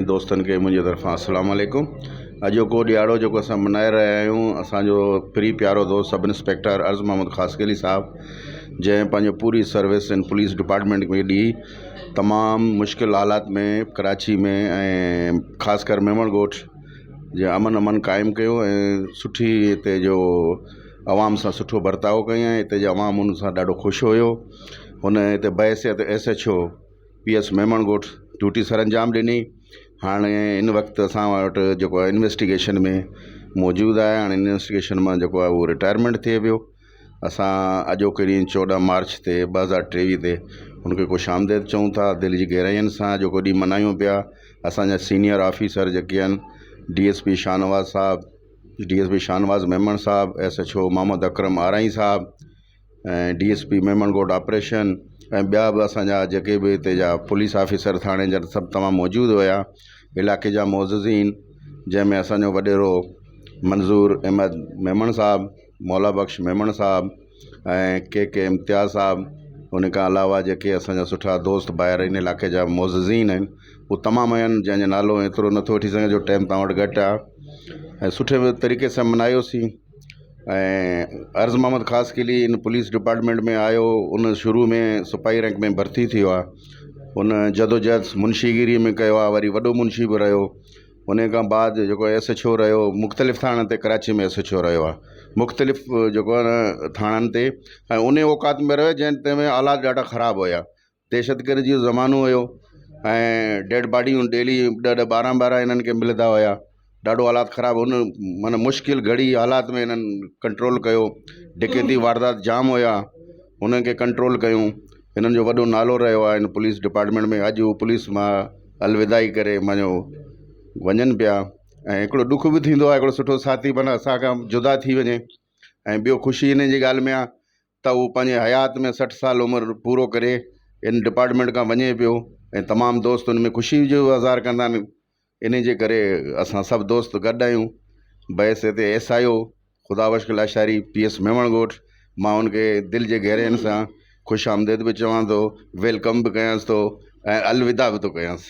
دوستن کي منهنجي طرفان السلام عليڪم. اڄوڪو ڏهاڙو جيڪو اسان ملهائي رهيا آهيون اسان جو پري پيارو دوست سب انسپيڪٽر عرض محمد خاصخيلي صاحب جنهن پنهنجو پوري سروس ان پوليس ڊپارٽمينٽ ۾ ڏي تمام مشڪل حالات ۾ ڪراچي ۾ ۽ خاص ڪر ميمڻ ڳوٺ جي امن امان قائم ڪيو ۽ سٺي هتي جو عوام سان سٺو برتاءُ ڪيائين هتي جو عوام ان سان ڏاڍو خوش هيو هن هتي بحيثيت S H O P S Memon Goth duty سرانجام ڏني هاڻي ان وقت اسان وٽ جيڪو آهي انويسٽيگيشن ۾ موجود آهي هاڻي انويسٽيگيشن مان جيڪو آهي اهو رٽائرمينٽ ٿئي پيو اسان اڄوڪي ڏينهن 14 مارچ تي 2023 تي ان کي خوش آمديد چئون ٿا دل جي گهراين سان جيڪو ڏينهن ملهايون پيا اسانجا سينيئر آفيسر جيڪي آهن ڊي ايس پي شاهنواز صاحب D S P Shahnawaz Memon صاحب S H O Muhammad Akram Arain صاحب ۽ D S P Memon Goth operation ۽ ٻيا به اسان جا جيڪي به هتي جا پوليس آفيسر ٿاڻي جا سڀ تمام موجود هيا علائقي جا معززين جنهن ۾ اسان جو وڏيرو منظور احمد ميمڻ صاحب مولا بخش ميمڻ صاحب ۽ ڪي ڪي امتياز صاحب ان کان علاوه جيڪي اسان جا سٺا دوست ڀائر ان علائقي جا معززين آهن هو تمام آهن جنهن جو نالو ايترو نٿو وٺي سگهان جو ٽائيم توهان وٽ گهٽ آهي ۽ سٺي طريقي سان ملهايوسين ۽ عرض محمد خاصخيلي ان پوليس ڊپارٽمينٽ ۾ آيو ان شروع ۾ سپاهي رينڪ ۾ ڀرتي ٿيو آهي ان جدوجهد منشي گيري ۾ ڪيو آهي وري وڏو منشي به رهيو ان کان بعد جيڪو ايس ايڇ او رهيو مختلف ٿاڻن تي ڪراچي ۾ ايس ايڇ او رهيو آهي مختلف جيڪو آهي نه ٿاڻن تي ۽ ان اوقات ۾ رهيو جنهن تنهن ۾ حالات ڏاڍا خراب هيا دهشتگردي جو زمانو هيو ۽ ڊيڊ باڊيون ڊيلي ڏهه ڏهه ٻارهن ٻارهن هنن کي ملندا هيا ڏاڍو حالات خراب هن معنيٰ مشڪل گهڙي حالات ۾ هنن ڪنٽرول ڪيو ڊڪيتي واردات جام هيا هنن کي ڪنٽرول ڪيون هنن جو وڏو نالو رهيو آهي هن پوليس ڊپارٽمينٽ ۾ اڄ هو پوليس مان الوداعي ڪري مڃو وڃن پيا ۽ هڪڙو ڏک به ٿيندو آهي هڪڙو سٺو ساٿي معنيٰ اسان کان جدا ٿي وڃي ۽ ٻيو خوشي هن جي ڳالهه ۾ آهي ته هو پنهنجي حيات ۾ 60 سال عمر پورو ڪري ان ڊپارٽمينٽ کان وڃي پيو ۽ تمام دوست ان ۾ خوشي جو اظهار ڪندا آهن ان جي ڪري اسان سڀ دوست گڏ آهيون بحيثيت S I O Khuda Bakhsh Lashari P S Memon Goth مان ان کي دل جي گهرين سان خوش آمديد به چوان ٿو welcome به ڪيانس ٿو ۽ الوداع به ٿو ڪيانس.